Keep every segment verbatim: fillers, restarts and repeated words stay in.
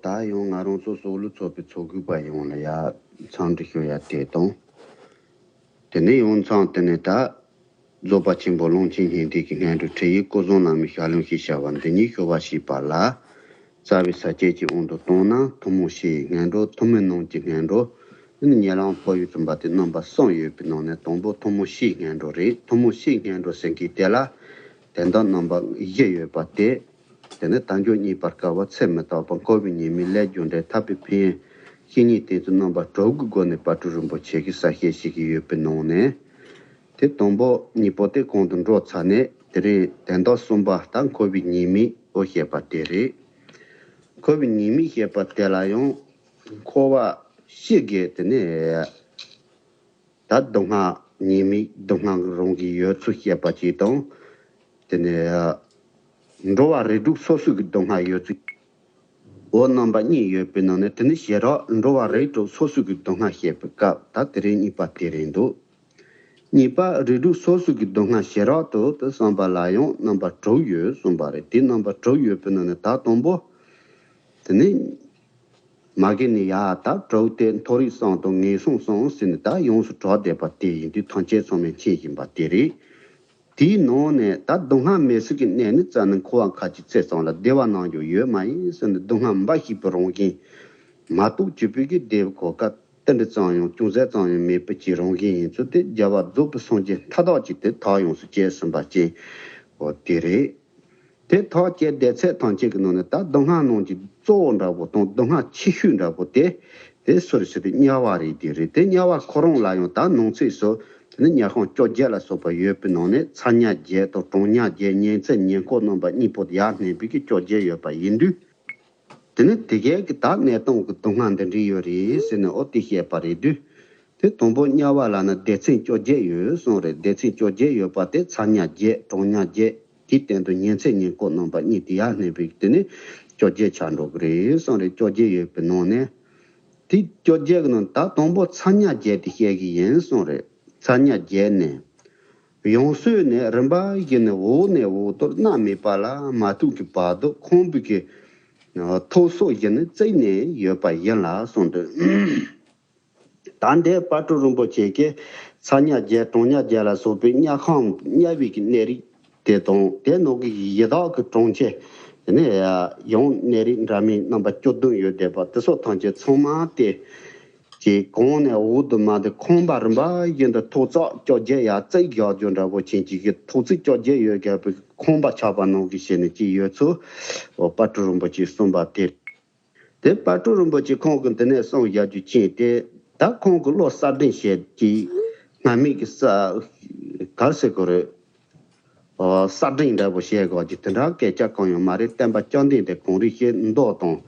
ད་ཡང་ང་རང་ཚོ་སོག་ལུ་ཚོགས་པའི་ཚོགས་དགོས་པ་ཡོངས་ལ་ཡ་འཚམས་འདྲི་ཞུ་ཡ་དེ་དང་། དེ་ནས་ཡང་མཚམས་དེ་ནས་ད། རྫོགས་པ་ཆེན་པོ་ཀློང་ཆེན་སྙིང་ཐིག་གི་སྔོན་འགྲོ་ཁྲིད་ཡིག་སྐུ་གསུང་བླ་མའི་ཞལ་ལུང་ཞེས་བྱ་བ་འདི་ཉིད་ཞུ་བ་ཞེས་པ་ལ། རྩ་བའི་ས་བཅད་ཀྱི་དབང་དུ་བཏང་ན་ཐུན་མོང་སྤྱིའི་སྔོན་འགྲོ། ཐུན་མོང་ནང་གི་སྔོན་འགྲོ། ཨ་ནི་ཉེ་ལམ་ཕོ་ཡི་བཙུན་པ་དེ་རྣམ་པ་གསུམ་ཡོད་པའི་ནང་ནས་དང་པོ་ཐུན་མོང་སྤྱིའི་སྔོན་འགྲོ་རེད། ཐུན་མོང་སྤྱིའི་སྔོན་འགྲོ་ཟེར་མཁན་དེ་ལ་དོན་དག་རྣམ་པ་བཞི་ཡོད་པ་སྟེ། དེ་ནི་དལ་འབྱོར་རྙེད་པར་དཀའ་བ་ཚེ་མི་རྟག་པ། འཁོར་བའི་ཉེས་དམིགས་ལས་རྒྱུ་འབྲས། ཐར་པའི་ཕན་ཡོན། བཤེས་གཉེན་བསྟེན་ཚུལ། རྣམ་པ་དྲུག་གི་སྒོ་ནས་དཔལ་སྤྲུལ་རིན་པོ་ཆེ་གིས་གསལ་བཤད་བྱེད་ཀྱི་ཡོད་པའི་ནང་ནས། དེ་དང་པོ་གཉིས་པོ་དེ་གོང་དུ་འགྲོ་ཚར་ནས་དེ་རིང་དོན་དག་གསུམ་པ་ད་འཁོར་བའི་ཉེས་དམིགས་འོ་བཤད་པ་དེ་རེད། འཁོར་བའི་ཉེས་དམིགས་བཤད་པ་དེ་ལ་ཡང་འཁོར་བ་སྤྱི་དགེ་དེ་ནས། ད་སྡུག་བསྔལ་ཉེས་དམིགས་སྡུག་བསྔལ་རང་གི་ཡོད་ཚུལ་བཤད་པ་གཅིག་དང་། དེ་ནས་འགྲོ་བ་རིགས་དྲུག་སོ་སོ་གི་སྡུག་བསྔལ་ཡོད་ཚུལ། འོ་རྣམ་པ་གཉིས་ཡོད་པའི་ནང་ནས་དེ་ནི་ཞེ་དྲག་འགྲོ་བ་རིགས་དྲུག་སོ་སོ་གི་སྡུག་བསྔལ་བཤད་པའི་སྐབས་ད་དེ་རིང་གཉིས་པ་དེ་རེད་འདུག་གཉིས་པ་རིགས་དྲུག་སོ་སོ་གི་སྡུག་བསྔལ་ཞེ་དྲག་ཏུ་དུ་བསམ་པ་ལ་ཡང་རྣམ་པ་དྲུག་ཡོད་གསུངས་པ་རེད། དེ་རྣམ་པ་དྲུག་ཡོད་པའི་ནང་ནས་ད་དང་པོ། དེ་ནས། མ་གི་ནི་ཡ་ད་དྲུག་སྟེ་མཐོ་རིས་གསུམ་དང་ངན་སོང་གསུམ་ཟེར་ནས་ད་ཡོངས་སུ་གྲགས་བསྡད་པ་དེ་ཡིན་དུས་ཐམས་ཅད་ཚང་མས་མཁྱེན་བཞིན་པ་དེ་རེད། དེའི་ནང་ནས་ད་སྡུག་བསྔལ་མེད་ཚུལ་གྱི་གནས་ནི་རྩ་ནི་འཁོར་བ་མཁའ་སྤྱོད་ཚེ་གསུམ་ལ་བདེ་བ་རྣམས་ཀྱང་ཡོད་མ་ཡིན་ཟེར་ནས་སྡུག་བསྔལ་འབའ་ཞིག་པའི་རང་བཞིན་མ་གཏོགས་སྤྱི་པའི་གི་བདེ་བའི་གོ་སྐབས་ཏིལ་འབྲུ་ཙམ་ཡང་ཅུང་ཟད་ཙམ་ཡང་མེད་པའི་ཀྱི་རང་བཞིན་ཡིན་ཚུལ་དེ་རྒྱལ་བ་རྫོགས་པའི་སངས་རྒྱས་མཐའ་དག་ཅིག་དེ་ཐག་ཡོངས་སུ་བཅད་ཟིན་པ་ཅན་འོ་དེ་རེད། དེ་ཐག་བཅད་བསྡད་ཚད་ཐམས་ཅད་ཀྱི་ནང་ནས་ད་སྡུག་བསྔལ་རྣམས་ཀྱི་གཙོ་བོ་འདྲ་པོ་དང་སྡུག་བསྔལ་ཆེ་ཤོས་འདྲ་པོ་དེ་དེ་སུ་རེད་ཟེར་དུས་དམྱལ་བ་རེད། དེ་རེད། དེ་དམྱལ་བ་ཁོ་རང་ལ་ཡང་ད་ནང་གསེས་སུ་དེ་ནི་དམྱལ་ཁམས་བཅོ་བརྒྱད་ལ་སོགས་པ་ཡོད་པའི་ནང་ནས་ཚ་དམྱལ་བརྒྱད་དང་གྲང་དམྱལ་བརྒྱད་ཉི་ཚེ་ཉེན་འཁོར་རྣམ་པ་གཉིས་པོ་ཡར་བསྣན་པའི་གི་བཅོ་བརྒྱད་ཡོད་པ་ཡིན་དུས། དེ་ནི་དེ་གའི་གི་ད་གནས་སྟངས་ཀྱི་སྡུག་བསྔལ་འདི་འདྲ་ཡོད་རེད་ཟེར་ནས་འོ་དེ་བཤད་པ་རེད་དུས། དེ་དང་པོ་དམྱལ་བ་ལ་ནི་སྡེ་ཚན་བཅོ་བརྒྱད་ཡོད་གསུངས་རེད། སྡེ་ཚན་བཅོ་བརྒྱད་ཡོད་པ་དེ་ཚ་དམྱལ་བརྒྱད་གྲང་དམྱལ་བརྒྱད་དེའི་སྟེང་དུ་ཉི་ཚེ་ཉེན་འཁོར་རྣམ་པ་གཉིས་དེ་ཡར་བསྣན་པའི་དེ་ནི་བཅོ་བརྒྱད་ཆགས་འགྲོ་གི་རེད་གསུངས་རེད། བཅོ་བརྒྱད་ཡོད་པའི་ནང་ནས་དེ་བཅོ་བརྒྱད་ཀྱི་ནང་ད་དང་པོ་ཚ་དམྱལ་བརྒྱད་དེ་བཤད་ཀྱི་ཡིན་གསུངས་རེད། ཚ་དམྱལ་བརྒྱད་ནས། ཡང་སོས་ནས་རིམ་པ་བཞིན་ནས་འོག་ནས་འོག་ཏུ་མནར་མེད་པ་ལ་མ་ཐུག་གི་བར་དུ་ཁོང་པའི་གི་ཐོག་སོགས་བཞིན་ནི་བརྩིགས་ནས་ཡོད་པ་ཡིན་ལ་གསུངས་འདུག་ད་ལྟའི་དཔལ་སྤྲུལ་རིན་པོ་ཆེ་གིས་ཚ་དམྱལ་བརྒྱད་གྲང་དམྱལ་བརྒྱད་ལ་སོགས་པའི་དམྱལ་ཁམས་དམྱལ་བའི་གི་གནས་རིགས་དེ་དང་དེ་ནང་གི་ཡི་དྭགས་ཀྱི་གྲོང་ཁྱེར་དེ་ནས་ཡང་གནས་རིགས་འདྲ་མིན་རྣམ་པ་བཅུ་བདུན་ཡོད་བསྡད་པ་དེ་སོགས་ཐམས་ཅད་ཚང་མ་སྟེ། ཅེས་གོང་ནས་འོག་ཏུ་མ་དེ་ཁང་པ་རིམ་པ་བཞིན་དུ་ཐོག་བརྩེགས་བཅོ་བརྒྱད་ཡར་བརྩེགས་བཞག་རྒྱུ་འདྲ་པོ་ཅན་གྱི་གི་ཐོག་བརྩེགས་བཅོ་བརྒྱད་ཡོད་བསྡད་པའི་ཁང་པ་ཆགས་པ་ནང་གི་ཞེས་ནས་ཅིག་ཡོད་ཚུལ་དཔལ་སྤྲུལ་རིན་པོ་ཆེས་གསུངས་པ་དེ། དེ་དཔལ་སྤྲུལ་རིན་པོ་ཆེ་ཁོང་གིས་འདི་ནས་གསུངས་བཞག་རྒྱུ་ཅན་དེ་ད་ཁོང་གི་བློ་གསར་སྒྲེང་བྱས་ཀྱི་སྔ་མེད་ཀྱི་ས་གར་ཟེར་དགོས་རེད། གསར་སྒྲེང་འདྲ་པོ་བཤད་དགོས་ཀྱི་དེ་འདྲ་སྐད་ཆ་གང་ཡང་མ་རེད། བསྟན་པ་བཅོམ་ལྡན་འདས་གངས་རིའི་ཞལ་མདོ་དང་།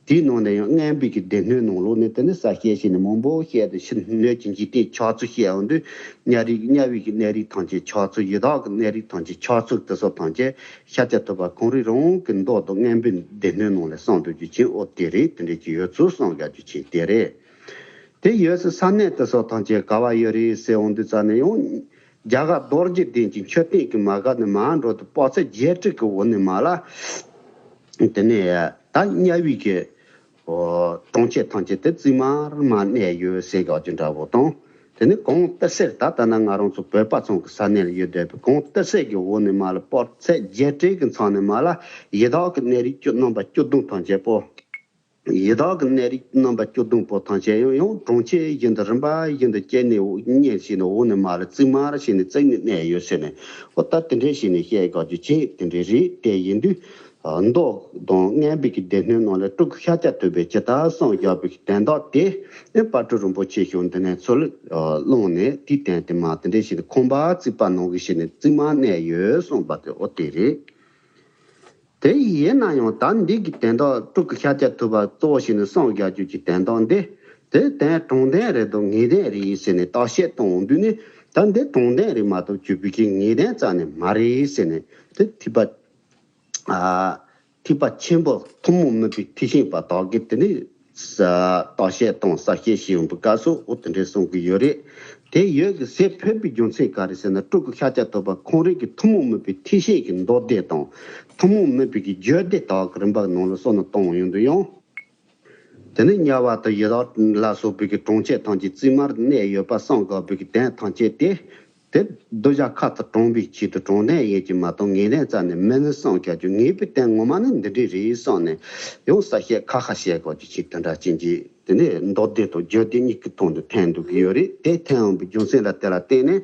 དེའི་ནང་ནས་ཡང་སྔོན་པོའི་གི་སྡེ་སྣོད་ནང་ལོགས་ནས་དེ་ནི་གསལ་བཤད་བྱས་ནས་མང་པོ་བཤད་དེ་ཕྱི་སྣོད་ཀྱི་འཇིག་རྟེན་ཆགས་ཚུལ་བཤད་འོང་དུས་དམྱལ་རིགས་དམྱལ་བའི་གི་གནས་རིགས་ཐམས་ཅད་ཆགས་ཚུལ་ཡི་དྭགས་ཀྱི་གནས་རིགས་ཐམས་ཅད་ཆགས་ཚུལ་དེ་སོགས་ཐམས་ཅད་ཤཱཀྱ་ཐུབ་པ་གངས་རི་རང་གི་མདོ་དང་སྔོན་པོའི་སྡེ་སྣོད་ནང་ལས་གསུངས་འདུག་རྒྱུ་ཅན་འོ་དེ་རེད། དེ་འདྲས་ཀྱི་ཡོད་ཚུལ་གསུངས་བཞག་རྒྱུ་ཅན་དེ་རེད། དེ་ཡོད་སའི་ས་གནས་དེ་སོགས་ཐམས་ཅད་ག་བ་ཡོད་རེད་ཟེར་འོང་དུས་ཙ་ནས་ཡང་རྒྱ་གར་རྡོ་རྗེ་གདན་གྱི་མཆོད་རྟེན་གྱི་མ་ག་ནས་མར་འགྲོ་དུས་དཔག་ཚད་བརྒྱད་ཁྲི་གི་འོག་ནས་མར་ལ། དེ་ནས་ད་དམྱལ་བའི་གི་གྲོང་ཁྱེར་ཐམས་ཅད་དེ་རྩིབ་མར་མར་གནས་ཡོད་ཟེར་ག་ཅིག་འདྲ་པོ་དང་། དེ་ནས་གངས་ཏི་སེར་ད་ལྟ་ན་ང་རང་ཚོ་བོད་པ་ཚང་གི་ས་གནས་ལ་ཡོད་བསྡད་པའི་གངས་ཏི་སེར་གྱི་འོག་ནས་མར་ལ་དཔག་ཚད་བརྒྱད་ཁྲི་གི་མཚམས་ནས་མར་ལ་ཡི་དྭགས་ཀྱི་གནས་རིགས་བཅུ་རྣམ་པ་བཅུ་བདུན་ཐམས་ཅད་པོ། ཡི་དྭགས་ཀྱི་གནས་རིགས་རྣམ་པ་བཅུ་བདུན་པོ་ཐམས་ཅད་ཡང་ཡང་གྲོང་ཁྱེར་བཞིན་དུ་རིམ་པ་བཞིན་དུ་བསྐྱལ་ནས་གཉེར་བྱས་ནས་འོག་ནས་མར་ལ་རྩིབ་མར་བྱས་ནས་བརྩིགས་ནས་གནས་ཡོད་ཟེར་ནས་འོ་ད་དེ་འདྲས་བྱས་ནས་བཤད་དགོས་རྒྱུ་ཅན་དེ་འདྲས་རེད། དེ་ཡིན་དུས་མདོ་དང་སྔོན་པོའི་གི་སྡེ་སྣོད་ནང་ལས་སྤྲུལ་སྐུ་ཤཱཀྱ་ཐུབ་པས་ཇི་ལྟར་གསུངས་བཞག་པའི་གི་དོན་དག་དེ་ནི་དཔལ་སྤྲུལ་རིན་པོ་ཆེ་ཞུ་འདི་ནས་ཚུར་བླངས་ནས་དེའི་སྟེང་དེ་མར་དེ་འདྲས་བྱས་ནས་ཁང་པ་རྩིག་པ་ནང་གི་བྱས་ནས་རྩིབ་མར་གནས་ཡོད་གསུངས་པ་དེ་འོ་དེ་རེད། དེ་ཡིན་ན་ཡང་ད་འདི་གི་དོན་དག་སྤྲུལ་སྐུ་ཤཱཀྱ་ཐུབ་པ་གཙོ་བོ་བྱས་ནས་གསུངས་བཞག་རྒྱུ་གི་དོན་དག་འདི་དེ་དོན་དྲང་དོན་རེད་དམ་ངེས་དོན་རེད་ཟེར་ནས་བརྟག་དཔྱད་གཏོང་འོང་དུས་ནི་ད་འདི་དྲང་དོན་རེད་མ་གཏོགས་བརྗོད་པའི་གི་ངེས་དོན་རྩ་ནས་མ་རེད་ཟེར་ནས་དེ་ཐེག་པ་ཨ་ཐེག་པ་ཆེན་པོ་ཐུན་མོང་མིན་པའི་ཐེག་ཆེན་པ་དག་གིས་དེ་ནི་བརྟག་དཔྱད་དང་གསལ་བཤད་བྱེད་ཡོང་པའི་སྐབས་སུ་འོ་དེ་འདྲས་གསུང་གི་ཡོད་རེད། དེ་ཡོད་ཀྱི་ཟེར་ཕོད་པའི་རྒྱུ་མཚན་ག་རེ་ཟེར་ན་སྤྲུལ་སྐུ་ཤཱཀྱ་ཐུབ་པ་ཁོང་རང་གི་ཐུན་མོང་མིན་པའི་ཐེག་ཆེན་གྱི་མདོ་སྡེ་དང་ཐུན་མོང་མིན་པའི་གི་རྒྱུད་སྡེ་དག་གི་རིམ་པ་ནང་ལ་སོ་ནས་གཏོང་ཡོང་དུས་ཡང་ དེ་ནས་དམྱལ་བ་དང་ཡི་དྭགས་ལ་སོགས་པའི་གི་གྲོང་ཁྱེར་ཐམས་ཅད་རྩིབས་མར་གནས་ཡོད་པ་བསམ་དགོས་པའི་གི་དོན་ཐམས་ཅད་དེ། དེ་གདུལ་བྱ་ཁ་ཐུག་དྲང་བའི་ཆེད་དུ་དྲང་དོན་ཡིན་གྱི་མ་གཏོགས་ངེས་དོན་རྩ་ནས་མིན་བསམ་ཀྱང་རྒྱུ། ངེས་པའི་དོན་ངོ་མ་ནི་འདི་འདྲས་རེད་བསམ་ནས་ཡང་གསལ་བཤད་ཁ་ཁ་བཤད་དགོས་ཀྱི་ཆེད་དུ་འདྲ་ཅན་གྱི་དེ་ནས་མདོ་སྡེ་དང་རྒྱུད་སྡེ་གཉིས་ཀྱི་ཐོག་ནས་ཐོན་འདུག་གི་ཡོད་རེད། དེ་ཐོན་འོང་བའི་རྒྱུ་མཚན་ལ་དེ་ལ་བརྟེན་ནས་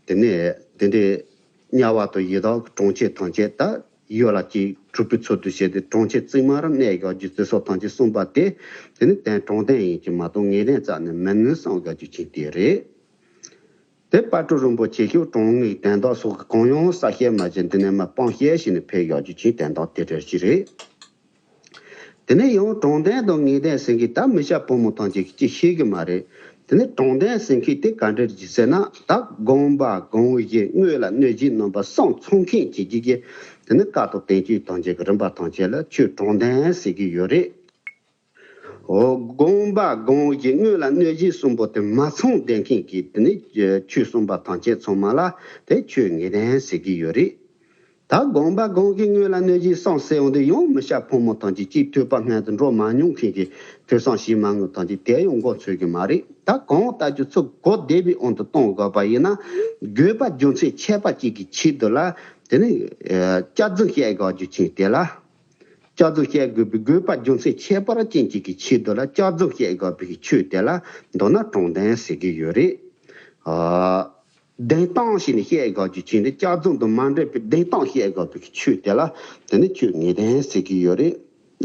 དེ་ནས་དེ་འདྲའི་དམྱལ་བ་དང་ཡི་དྭགས་ཀྱི་གྲོང་ཁྱེར་ཐམས་ཅད་ད་ཡོད་ལ་ཅིག་གྲུབ་པའི་ཚུལ་དུ་བྱས་ཏེ་གྲོང་ཁྱེར་རྩིབས་མར་གནས་དགོས་རྒྱུ་དེ་སོགས་ཐམས་ཅད་གསུངས་པ་དེ་དེ་ནི་དོན་དྲང་དོན་ཡིན་གྱི་མ་གཏོགས་ངེས་དོན་རྩ་ནས་མིན་ནི་བསམ་དགོས་རྒྱུ་ཅིག་དེ་རེད། དེ་དཔལ་སྤྲུལ་རིན་པོ་ཆེ་ཞུ་དྲང་ངེས་དོན་དག་སོགས་ཀྱི་གང་ཡང་གསལ་བཤད་མ་བྱས་འདི་ནས་མ་སྤང་བཤད་བྱས་ནས་ཕེབས་ཡག་རྒྱུ་ཅིག་དོན་དག་དེ་འདྲ་ཞིག་རེད། དེ་ནས་ཡང་དྲང་དོན་དང་ངེས་དོན་ཟེར་མཁན་ད་མི་སྐྱ་ཕོ་མོ་ཐམས་ཅད་ཀྱིས་ཅི་ཤེས་གི་མ་རེད། དེ་ནས་དྲང་དོན་ཟེར་མཁན་དེ་ག་འདྲ་ཅིག་ཟེར་ན་ད་སྒོམ་པ་སྒོམ་བཞི་དངོས་ལ་གནོད་བྱེད་རྣམ་པ་གསུམ་ཚང་མཁན་གྱི་རྒྱུ་གི་དེ་ནི་བཀའ་དང་བསྟན་བཅོས་ཐམས་ཅད་ཀྱི་རིམ་པ་ཐམས་ཅད་ལ་ཆོས་དྲང་དོན་ཟེར་གི་ཡོད་རེད། འོ་སྒོམ་པ་སྒོམ་བཞི་དངོས་ལ་གནོད་བྱེད་གསུམ་པོ་དེ་མ་ཚང་བསྡད་མཁན་གྱི་དེ་ནི་ཆོས་གསུངས་པ་ཐམས་ཅད་ཚང་མ་ལ་དེ་ཆོས་ངེས་དོན་ཟེར་གི་ཡོད་རེད། ད་སྒོམ་པ་སྒོམ་བཞི་དངོས་ལ་གནོད་བྱེད་གསུམ་ཟེར་ཡོང་དུས་ཡང་མི་སྐྱ་ཕོ་མོ་ཐམས་ཅད་ཀྱིས་ཐོས་པ་སྔོན་དུ་འགྲོ་མ་མྱོང་མཁན་གྱི་ཐོས་བསམ་བྱེད་མ་མྱོང་ཐམས་ཅད་དེ་ཡང་མགོ་ཚོས་ཀྱི་མ་རེད། ད་གང་ལྟར་རྒྱུ་ཚོ་གོ་བདེ་བའི་དབང་དུ་གཏོང་དགོས་པ་ཡིན་ན་དགོས་པ་རྒྱུ་མཚན་ཁྱད་པར་ཅན་གྱི་ཆེད་དུ་ལ་དེ་ནི་སྐྱག་རྫུན་བཤད་དགོས་རྒྱུ་ཅན་དེ་ལ། སྐྱག་རྫུན་བཤད་དགོས་པའི་དགོས་པ་རྒྱུ་མཚན་ཁྱད་པར་ཅན་གཅིག་གི་ཆེད་དུ་ལ་སྐྱག་རྫུན་བཤད་དགོས་པའི་ཆོས་དེ་ལ་མདོར་ན་དྲང་དོན་ཟེར་གྱི་ཡོད་རེད། ཨ། བདེན་སྟངས་ཤིག་ནས་བཤད་དགོས་རྒྱུ་ཅན་དེ་སྐྱག་རྫུན་དང་མ་འདྲེས་པའི་བདེན་སྟངས་བཤད་དགོས་པའི་ཆོས་དེ་ལ་དེ་ནི་ཆོས་ངེས་དོན་ཟེར་གྱི་ཡོད་རེད།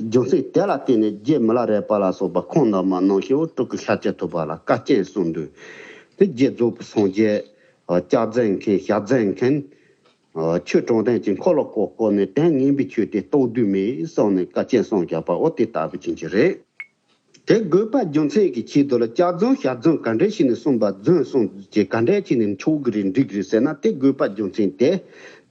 རྒྱུ་མཚན་དེ་ལ་བརྟེན་ནས་རྗེ་མི་ལ་རས་པ་ལ་སོགས་པ་ཁོང་རྣམ་པ་རྣམ་ཤེས་འོ་སྤྲུལ་སྐུ་ཤཱཀྱ་ཐུབ་པ་ལ་བཀའ་བསྟན་གསུངས་དུས་དེ་རྗེ་རྫོགས་པའི་སངས་རྒྱས་སྐྱག་རྫུན་མཁན་ཤ་རྫུན་མཁན། ཆོས་དྲང་དོན་གྱི་འཁོར་ལོ་བསྐོར་བསྐོར་ནས་དོན་ངན་པའི་ཆོས་དེ་རྟོགས་དུས་མེད་གསུངས་ནས་བཀའ་བསྟན་གསུངས་བཞག་པ་འོ་དེ་ལྟ་བུ་ཅན་གྱི་རེད། དེ་དགོས་པ་རྒྱུ་མཚན་གྱི་ཆེད་དུ་ལ་སྐྱག་རྫུན་ཤ་རྫུན་ག་འདྲས་བྱས་ནས་གསུངས་པ་རྫུན་གསུངས་ཀྱི་ག་འདྲས་བྱས་ནས་འཆོག་གི་རེད་འགྲིག་གི་རེད་ཟེར་ན་དེ་དགོས་པ་རྒྱུ་མཚན་དེ་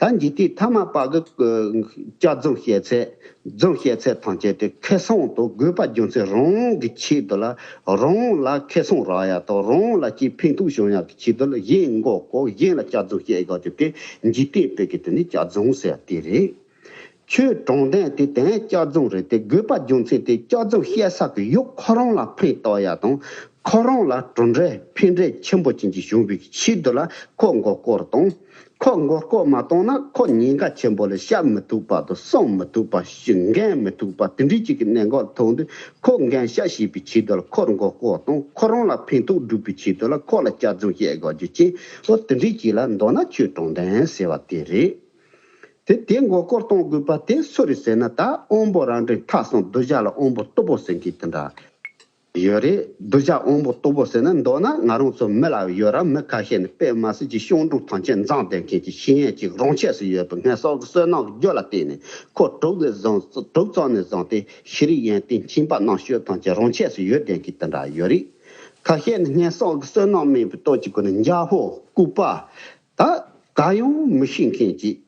ད་འཇིག་རྟེན་ཐ་མལ་པ་གི་སྐྱག་རྫུན་བཤད་ཚད་རྫུན་བཤད་ཚད་ཐམས་ཅད་དེ་ཁེ་བཟང་དང་དགོས་པ་རྒྱུ་མཚན་རང་གི་ཆེད་དུ་ལ་རང་ལ་ཁེ་བཟང་རག་ཡ་དང་རང་ལ་ཅིག་ཕན་ཐོགས་བྱུང་ཡ་གི་ཆེད་དུ་ལ་གཞན་མགོ་སྐོར་གཞན་ལ་སྐྱག་རྫུན་བཤད་དགོས་རྒྱུ་དེ་འཇིག་རྟེན་པའི་གི་དེ་ནི་སྐྱག་རྫུན་ཟེར་དེ་རེད། ཆོས་དྲང་དོན་དེ་དོན་སྐྱག་རྫུན་རེད་དེ་དགོས་པ་རྒྱུ་མཚན་དེ་སྐྱག་རྫུན་བཤད་ས་གི་ཡུལ་ཁོ་རང་ལ་ཕན་ཐོགས་ཡ་དང་ཁོ་རང་ལ་གྲུབ་འབྲས་ཕན་འབྲས་ཆེན་པོ་ཅན་གྱི་བྱུང་བའི་ཆེད་དུ་ལ་ཁོ་མགོ་སྐོར་དང་ཁོ་མགོ་སྐོར་མ་བཏང་ན་ཁོ་ཉེན་ཁ་ཆེན་པོ་ལ་བཤད་མི་ཐུབ་པ་དང་གསུང་མི་ཐུབ་པ་ཞིག་འགན་མི་ཐུབ་པ་དེ་འདྲའི་ཅིག་གི་གནད་འགག་ཐོག་འདི་ཁོ་འགན་བཞག་ཤེས་པའི་ཆེད་དུ་ལ་ཁོར་མགོ་སྐོར་དང་ཁོ་རང་ལ་ཕན་ཐོགས་སྒྲུབ་པའི་ཆེད་དུ་ལ་ཁོ་ལ་སྐྱག་རྫུན་བཤད་དགོས་རྒྱུ་ཅན་འོ་དེ་འདྲའི་ཅིག་ལ་མདོར་ན་ཆོས་དྲང་དོན་ཟེར་བ་དེ་རེད། དེ་དེ་མགོ་སྐོར་གཏོང་དགོས་པ་དེ་སུ་རེད་ཟེར་ན་ད་དབང་པོ་རང་འདྲེན་ཐ་གསུམ་གདུལ་བྱ་ལ་དབང་པོ་སྟུག་པོ་ཟེར་མཁན་དེ་འདྲ་ཡོད་རེད། གདུལ་བྱ་དབང་པོ་སྟུག་པོ་ཟེར་ན་མདོར་ན་ང་རང་ཚོ་མི་ལ་ཡོད་ར་མི་ཁ་ཤས་ནི་དཔེ་མ་སྲིད་ཀྱི་ཤིང་སྡོང་ཐམས་ཅད་འཛིན་བསྡད་མཁན་གྱི་ཤེས་ཡོན་ཅིག་རང་ཆས་སུ་ཡོད་པའི་ངན་སོང་གི་བསོད་ནམས་རྒྱུ་ལ་བརྟེན་ནས་ཁོ་གྲུབ་ནས་བཟུང་གྲུབ་ཙམ་ནས་བཟུང་སྟེ་ཤེས་རིག་ཡོན་ཏན་མཁྱེན་པ་རྣམ་དཔྱོད་ཐམས་ཅད་རང་ཆས་སུ་ཡོད་བསྡད་མཁན་དེ་འདྲ་ཡོད་རེད། ཁ་ཤས་ནི་ངན་སོང་གི་བསོད་ནམས་དམན་པའི་སྟོབས་ཀྱི་སྒོ་ནས་འཇའ་ཧོ་ལྐུགས་པ་ད་ག་ཡང་མི་ཤེས་མཁན་ཅིག་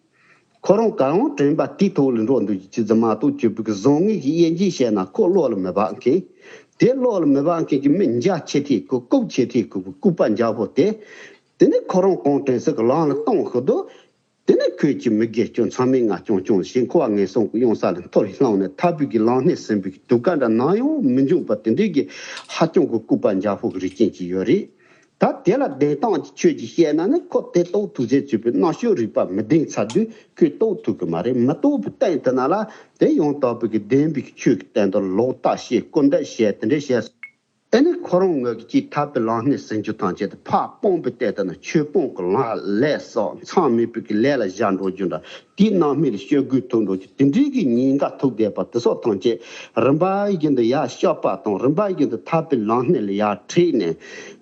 ཁོ་རང་གང་དྲན་པ་དེའི་ཐོག་ལ་འགྲོ་འདུག་ཅི་ཙམ་མ་གཏོགས་ཅིག་བུ་གི་བཟང་ངན་གྱི་དབྱེ་འབྱེད་བཤད་ན་ཁོ་བློ་ལ་མི་འབབ་མཁན། དེ་བློ་ལ་མི་འབབ་མཁན་གྱི་མི་འཇའ་ཆེ་ཐིག་གི་ལྐུགས་ཆེ་ཐིག་གི་ལྐུགས་པ་འཇའ་པོ་དེ། དེ་ནས་ཁོ་རང་གང་དྲན་ས་གི་ལམ་ལ་གཏོང་ཤོག་དུས། དེ་ནས་ཁོས་ཀྱི་མི་དགེ་སྐྱོན་མཚམས་མེད་ལྔ་སྐྱོང་སྐྱོང་ཞིང་འཁོར་བ་ངན་སོང་གི་གཡང་ས་ལ་འཐོར་བའི་ལྷང་ནས་ཐར་པའི་གི་ལམ་སྣེ་ཟིན་པའི་གི་དུས་ག་འདྲ་ནམ་ཡང་མི་འབྱུང་བ་དེ་འདྲའི་གི་ཧ་ཅང་གི་ལྐུགས་པ་འཇའ་པོ་གི་རིགས་ཅན་ཅིག་ཡོད་རེད། ད་དེ་ལ་བདེན་སྟངས་ཀྱི་ཆོས་ཅིག་བཤད་ན་ནི་ཁོ་དེ་རྟོགས་ཐུབ་ཚད་ཚུད་པའི་རྣམ་དཔྱོད་རིག་པ་མི་ལྡན་ཚར་དུས་ཁོས་རྟོགས་ཐུབ་ཀྱི་མ་རེད། མི་རྟོགས་པའི་སྟེང་དུ་ན་ལ་དེ་ཡང་དག་པའི་གི་བདེན་པའི་གི་ཆོས་ཀྱི་སྟེང་དུ་ལོག་ལྟ་བྱེད་སྐུར་འདེབས་བྱེད་དེ་འདྲ་བྱས་སོང་། ཨེ་ནི་ཁོ་རང་ངོས་ཀྱི་ཅིག་ཐར་པའི་ལམ་སྣེ་ཟིན་རྒྱུ་དང་བཅས་ཏེ་ཕར་སྤོང་པའི་སྟེང་དུ་ན་ཆོས་སྤོང་གི་ལམ་ལས་སོགས་མཚམས་མེད་པའི་གི་ལས་ལ་བཞག་འགྲོ་རྒྱུ་འདྲ། དེའི་རྣམ་སྨིན་ལ་སྐྱོ་དགུས་ཐུག་འགྲོ་རྒྱུ་དེ་འདྲའི་གི་ཉེན་ཁ་ཐུག་བསྡད་པ་དེ་སོགས་ཐམས་ཅད་རིམ་པ་བཞིན་དུ་ཡར་བཤགས་པ་དང་རིམ་པ་བཞིན་དུ་ཐར་པའི་ལམ་སྣེ་ལ་ཡར་ཁྲིད་ནས་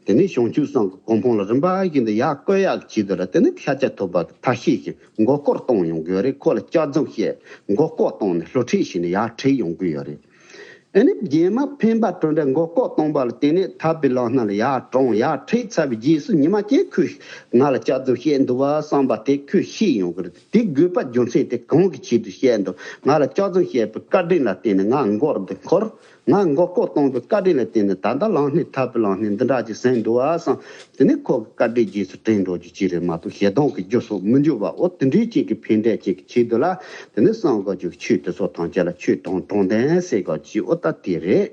དེ་ནས་བྱང་ཆུབ་སེམས་ཀྱི་གོ་འཕང་ལ་རིམ་པ་བཞིན་དུ་ཡར་བཀོད་ཡག་གི་ཆེད་དུ་ལ་དེ་ནས་ཤཱཀྱ་ཐུབ་པ་གི་ཐབས་ཤེས་ཤིག་མགོ་སྐོར་གཏོང་ཡོང་གི་ཡོད་རེད། ཁོ་ལ་སྐྱག་རྫུན་བཤད་མགོ་སྐོར་གཏོང་ནས་བསླུ་ཁྲིད་བྱས་ནས་ཡར་ཁྲིད་ཡོང་གི་ཡོད་རེད། ཨེ་ནི་རྗེས་མ་འཕེན་པ་གྲུབ་འབྲས་མགོ་སྐོར་གཏོང་པ་ལ་བརྟེན་ནས་ཐར་པའི་ལམ་སྣ་ལ་ཡར་དྲངས་ཡར་ཁྲིད་ཚར་བའི་རྗེས་སུ་ཉི་མ་གཅིག་ཁོས་ང་ལ་སྐྱག་རྫུན་བཤད་འདུག་བ་བསམ་པ་དེ་ཁོས་ཤེས་ཡོང་གི་རེད། དེ་དགོས་པ་རྒྱུ་མཚན་དེ་གང་གི་ཆེད་དུ་བཤད་འདུག་ང་ལ་སྐྱག་རྫུན་བཤད་པའི་བཀའ་དྲིན་ལ་བརྟེན་ནས་ང་མགོ་རུ་འཁོར། ང་མགོ་སྐོར་གཏོང་པའི་བཀའ་དྲིན་ལ་བརྟེན་ནས་ད་ལྟ་ལམ་སྣེ་ཐར་པའི་ལམ་སྣེ་འདི་འདྲ་ཅིག་ཟིན་འདུག་བ་བསམ། དེ་ནས་ཁོ་གི་བཀའ་དྲིན་རྗེས་སུ་དྲན་འགྲོ་རྒྱུ་ཅིག་རེད་མ་གཏོགས་ཞེ་སྡང་གི་རྒྱུ་སོགས་མི་འབྱུང་བ་འོ་དེ་འདྲའི་ཅིག་གི་ཕན་འབྲས་ཅིག་གི་ཆེད་དུ་ལ་དེ་ནས་སངས་རྒྱས་ཀྱི་ཆོས་དེ་ཚོ་ཐམས་ཅད་ལ་ཆོས་དང་དྲང་དོན་ཟེར་དགོས་ཀྱི་འོ་ད་དེ་རེད།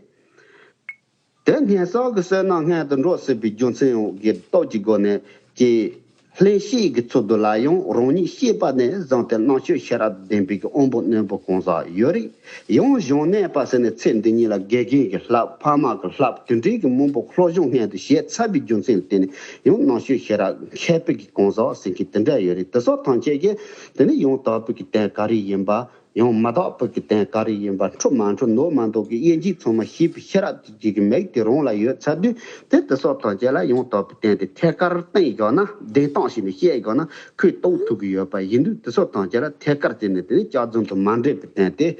དེ་སྙན་སེང་གི་བསོད་ནམས་སྔོན་དུ་འགྲོ་སྲིད་པའི་རྒྱུ་མཚན་ཡང་གི་སྟོབས་ཀྱི་སྒོ་ནས་ཀྱི། བློས་བྱས་ཀྱི་ཚུལ་དུ་ལ་ཡང་རང་ཉིད་སྐྱེས་པ་ནས་བཟུང་སྟེ་རྣམ་དཔྱོད་ཤེས་རབ་ལྡན་པའི་གི་དབང་པོ་རྣོན་པོ་གང་ཟག་ཡོད་རིགས། ཡང་གཞུང་གནས་པ་ཟེར་ནས་ཚེ་འདི་ཉིད་ལ་དགེ་རྒན་གྱི་བསླབ་ཕ་མ་གི་བསླབ་དེ་འདྲའི་གི་མང་པོ་སློབ་སྦྱོང་སྔོན་དུ་བྱས་ཚར་བའི་རྒྱུ་མཚན་ལ་བརྟེན་ནས་ཡང་རྣམ་དཔྱོད་ཤེས་རབ་མཁས་པའི་གི་གང་ཟག་ཟེར་མཁན་དེ་འདྲ་ཡོད་རིགས། དེ་སོགས་ཐམས་ཅད་ཀྱིས་དེ་ནི་ཡང་དག་པའི་གི་དོན་ག་རེ་ཡིན་པ། ཡང་མ་དག་པའི་གི་དོན་ག་རེ་ཡིན་པ། འཁྲུལ་མ་འཁྲུལ་ནོར་མ་ནོར་གི་དབྱེ་འབྱེད་ཚང་མ་ཤེས་པའི་ཤེས་རབ་ཀྱི་གི་མིག་དེ་རང་ལ་ཡོད་ཚར་དུས། དེ་དེ་སོགས་ཐམས་ཅད་ལ་ཡང་དག་པའི་དོན་དེ་ཐད་ཀར་བསྟན་དགོས་ན། བདེན་སྟངས་ཤིག་ནས་བཤད་དགོས་ན་ཁོས་རྟོགས་ཐུབ་ཀྱི་ཡོད་པ་ཡིན་དུས། དེ་སོགས་ཐམས་ཅད་ལ་ཐད་ཀར་བྱས་ནས་དེ་ནི་གཅིག་མཚུངས་དང་མ་འདྲེས་པའི་དོན་དེ།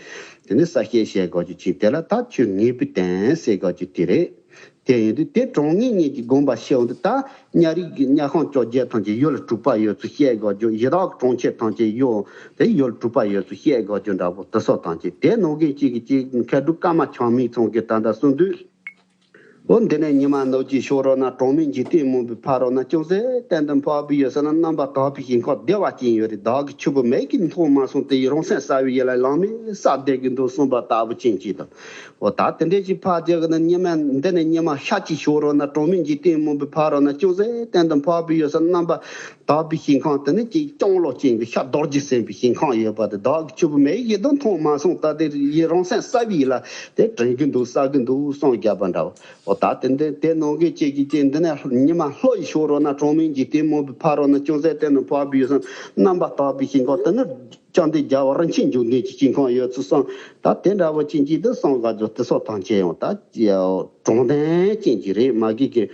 དེ་ནི་གསལ་བཤད་བྱེད་དགོས་རྒྱུ་ཅིག་དེ་ལ་ད་ཆོས་ངེས་པའི་དོན་ཟེར་དགོས་རྒྱུ་དེ་རེད། དེ་ཡིན་དུས་དེ་གྲངས་ངེས་ངེས་ཀྱི་དགོངས་པ་ཞིག་འོང་དུས། ད་གཉའ་རིགས་ཀྱི་གཉའ་ཤིང་བཅོ་བརྒྱད་ཐམས་ཅད་ཡུལ་དྲུག་པ་ཡོད་ཚུལ་བཤད་དགོས་རྒྱུ། ཡི་དྭགས་གྲོང་ཁྱེར་ཐམས་ཅད་ཡོད་དེ་ཡུལ་དྲུག་པ་ཡོད་ཚུལ་བཤད་དགོས་རྒྱུ་འདྲ་པོ་དེ་སོགས་ཐམས་ཅད། དེ་ནང་གི་གཅིག་གིས་གཅིག་མཁས་གྲུབ་ཀརྨ་ཆགས་མེད་ཚང་གིས་ད་ལྟ་གསུངས་དུས། འོ་འདི་ནས་ཉི་མ་ནུབ་ཀྱི་ཕྱོགས་རོལ་ན། གྲངས་མེད་འཇིག་རྟེན་མུན་པའི་ཕ་རོལ་ན། ཅུང་ཟད་གཏན་དུ་འཕགས་པའི་ཡུལ་ས་ན། རྣམ་པར་དག་པའི་ཞིང་ཁམས་བདེ་བ་ཅན་ཡོད་རེད། བདག་གིས་ཆུ་བུར་མིག་གིས་མཐོང་མ་སོང་། དེ་ཡི་རང་སེམས་གསལ་བའི་ཡུལ་ལ། ལམ་མེ་ས་བདེ་གི་འདུག་གསུངས་པ་ལྟ་བུ་ཅན་ཅིག་དང་། འོ་ད་དེ་འདྲའི་ཅིག་ཕར་རྒྱག་གི་ན། ཉི་མ་འདི་ནས་ཉི་མ་ཤར་གྱི་ཕྱོགས་རོལ་ན། གྲངས་མེད་འཇིག་རྟེན་མུན་པའི་ཕ་རོལ་ན། ཅུང་ཟད་གཏན་དུ་འཕགས་པའི་ཡུལ་ས། རྣམ་པར་དག་པའི་ཞིང་ཁམས་དེ་ནི་ཅིག་སྐྱོང་ལོ་ཅན་གྱི་ཤ་རྡོག་གཅིག་ཟིན་པའི་ཞིང་ཁམས་ཡོད་པ་དེ། བདག་གིས་ཆུ་བུར་མིག་གིས་དེ་མཐོང་མ་སོང་། ད་དེ་ཡི་རང་སེམས་གསལ་བའི་ཡུལ་ལ་དེ་དྲན་གི་འདུག་གསལ་གི་འདུག་གསུངས་བརྒྱབ་པ་འདྲ་བ། འོ་ད་དེ་འདི་དེ་ནང་གི་གཅིག་གིས་གཅིག་འདི་ནས་ཉི་མ་ལྷོ་ཡི་ཕྱོགས་རོལ་ན། གྲངས་མེད་འཇིག་རྟེན་མུན་པའི་ཕ་རོལ་ན། ཅུང་ཟད་གཏན་དུ་འཕགས་པའི་ཡུལ་ས། རྣམ་པར་དག་པའི་ཞིང་ཁམས་དེ་ནི། ཅང་དེ་རྒྱལ་བ་རིན་ཆེན་འབྱུང་ལྡན་གྱི་ཞིང་ཁམས་ཡོད་ཚུལ་གསུངས། ད་དེ་འདྲ་བོ་ཅན་གྱིས་དེ་གསུངས་ག་ཚོད་དེ་སོགས་ཐམས་ཅད་ཡང་ད་དྲང་བདེན་ཅན་གྱི་རེད། མ་གི་གི་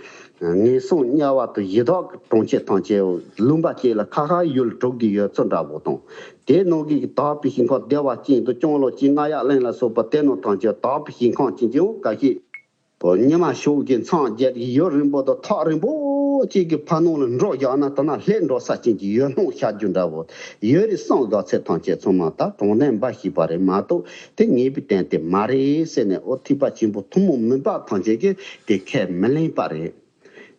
ངན་སོང་དམྱལ་བ་དང་ཡི་དྭགས་ཀྱི་གྲོང་ཁྱེར་ཐམས་ཅད་ལུང་པ་གཅིག་ལ་ཁ་ཁ་ཡུལ་དྲུག་གི་ཡོད་ཚུལ་འདྲ་བོ་དང་། དེ་ནང་གི་དག་པའི་ཞིང་ཁམས་བདེ་བ་ཅན་དང་། སྐྱོང་ལོ་ཅན་རྔ་ཡབ་གླིང་ལ་སོགས་པ་དེ་རྣམས་ཐམས་ཅད་དག་པའི་ཞིང་ཁམས་ཅན་གྱི་འོ་ག་ཤེད། ཉི་མ་ཞོགས་ཀྱི་མཚམས་བརྒྱད་ཀྱི་ཡུན་རིང་པོ་དང་ཐག་རིང་པོ་གཅིག་གི་ཕ་ནང་ལ་འགྲོ་བཞག་ན། དེ་ན་ལྷས་འགྲོ་ས་ཅན་གྱི་ཡུལ་སྣང་ཤར་རྒྱུ་འདྲ་བོ་ཡོད་རེད་བསམ་དགའ་ཚད་ཐམས་ཅད་ཚང་མ་ད་དྲང་བདེན་འབའ་ཞིག་པ་རེད་མ་གཏོགས། དེ་ངེས་པའི་དོན་དེ་མ་རེད་ཟེར་ནས། འོ་ཐེག་པ་ཆེན་པོ་ཐུན་མོང་མིན་པ་ཐམས་ཅད་ཀྱིས་དེ་ཁས་མི་ལེན་པ་རེད།